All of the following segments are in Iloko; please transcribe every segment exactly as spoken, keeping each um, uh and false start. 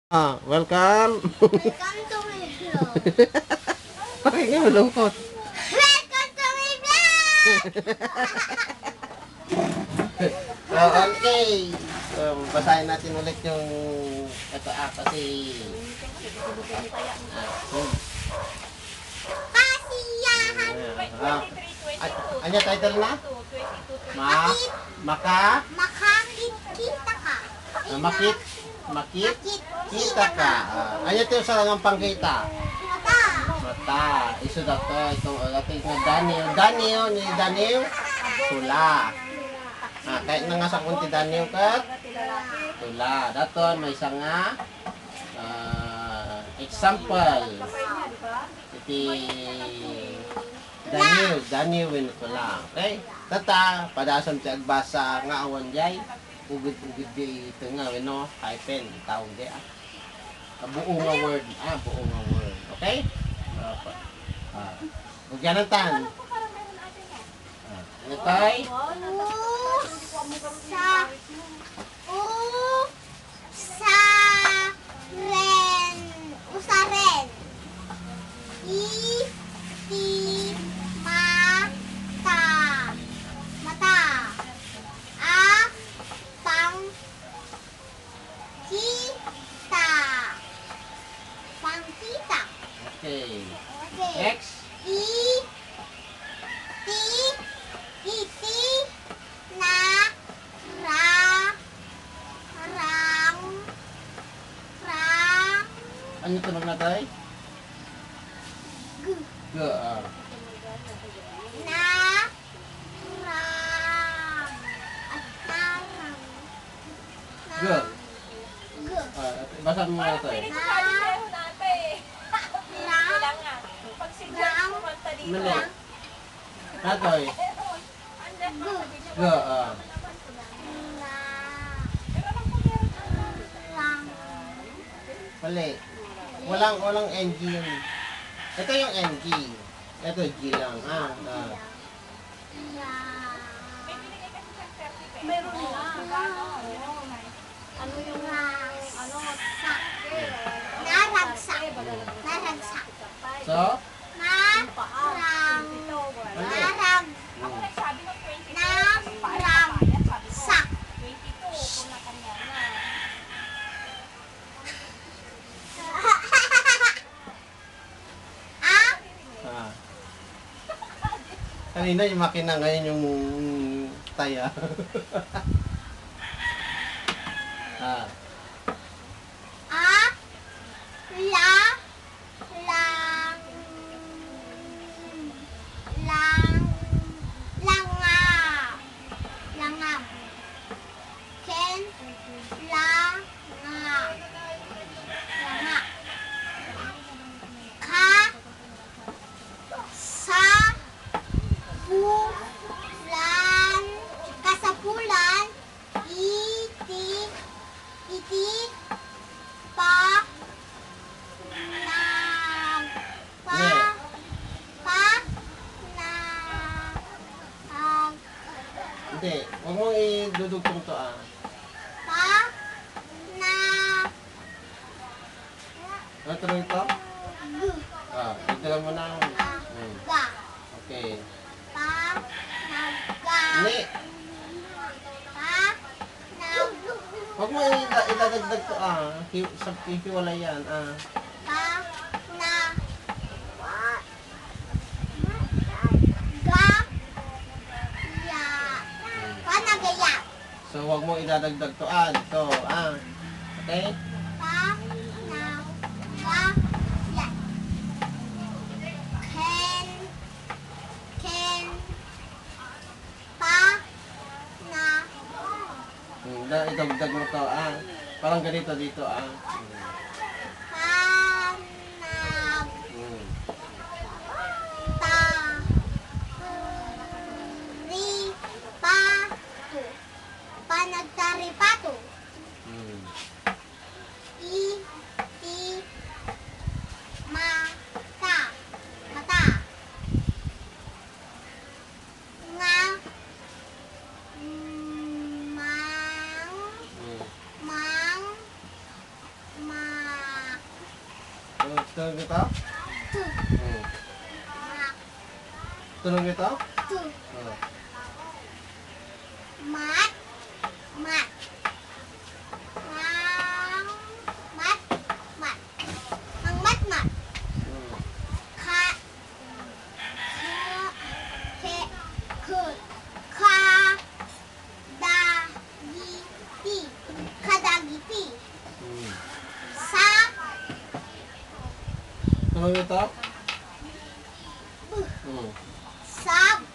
Ah, welcome. Welcome to my vlog. Bakit nga malungkot? Welcome to my vlog! Oh, okay. So, basahin natin ulit yung ito, ah, kasi, ah, hmm. Kasiyahan. Ah, ah. Ay, anya title na? Ma-, Makit-, maka-, makakit-kita ka. Ah, makit-, makit-, kita ka. Ah, anya ti usa nga pangkita? Mata. Mata. Isu daytoy, itong, ah, ating nga Daniel. Daniel, ni Daniel. Tula. Ah, kayatna nga sakon ti Daniel ket tula. Daytoy, maysa nga, ah, example. Iti Daniel, Daniel wenno tula. Okay? Tatta, padasam ti agbasa nga awan diay uged-uged diay ito nga wenno hyphen, tawag diay, ah. Ah, buo nga word. Ah, buo nga word. Okay? Ah, pa-, ah. Ugyanantan. Ah, ano tay? Usa. U-, Sa-, ren. Usaren. Iti mata. Mata. A. Pangkita. Pangkita. Okay. Okay. Next. I-, ti-, iti na-, ra-, rang-, rang-, Ano tunog na tay? G. G, ah. Na-, rang-, at narang-, G. G. Ah, basa mo nga tay. Na-, rang-, Mali. Natoy. Gu. Gu, ah. Lang. Mali. Walang, walang N G yun. Ito yung N G. Ito, G lang, ah, ah. Lang. Meron na. Ano yung, ano, sa-, naragsak. Naragsak. So? Narag-, narag-, naragsak. Ah? Ah. Kanina yung makina, ngayon yung taya. Ah. A, la, lang, lang, langa, langab. Ken, la, nga, langa. Ka, sa, pu, lan, kasapulan, iti, iti, pa, nag, pa, Ne. pa, nag, Hindi, huwag mong idudugtong to, ah. Pa, na, Ano tuloy ito? Gu. Ah, dagdagan mo na. Ah, Hmm. ga. Okay. Pa, na, ga. Hindi. Pa, na, Huwag mo ida-, idadagdag to, ah. Hi-, sab-, hiwalay yan, ah. Pa, na, ga, ya. Panagayat. So, wag mo idadagdag to, ah, dito, ah. Okay? Pa, na, ga, ya. Ken, ken, pa, na, Hmm, da-, idagdag mo to, ah. Parang ganito dito, ah. Hmm. Panag-, Hmm. ta-, ri-, pa-, panagtaripato. Hmm. I-, ti-, ma-, ta-, mata. Nga, mang, Hmm. mang, ma-, Tulong kita? Two. Hmm. Mak. Tulong kita? Two. Oh. Mat, mat. Mang, mat, mat. Mang mat, mat. Hmm. Ka, ka, ke, ku, ka, Dagiti. Kadagiti. Hmm. Sa. Ano ito? Hmm. Sab.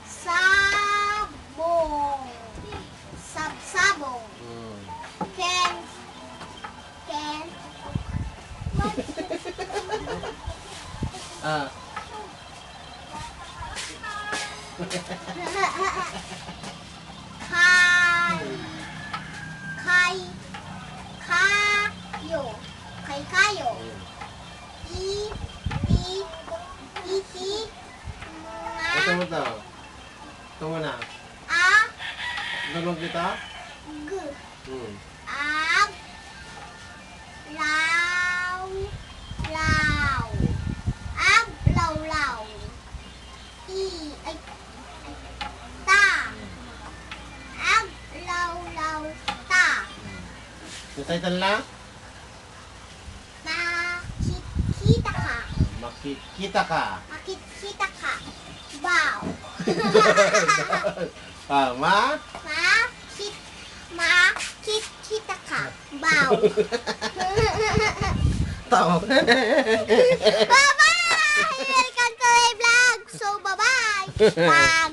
Sabong. Sabsabong. Hmm. Ken. Ken. Ah. Kay, kay, kayo. Kaykayo. I, i, iti, nga. Ito mo to. Ito mo na. A. Tulong kita? G. Hmm. Ag, law, law. Aglawlaw. I, ay, ay, ta. Aglawlaw ta. Yung title na? Makitkita ka. Makitkita ka. Makitkita ka. Baw. Ah, ma? Makit-, makitkita ka. Baw. Tama. Bye-bye! Welcome to my vlog. So, bye-bye. Bye.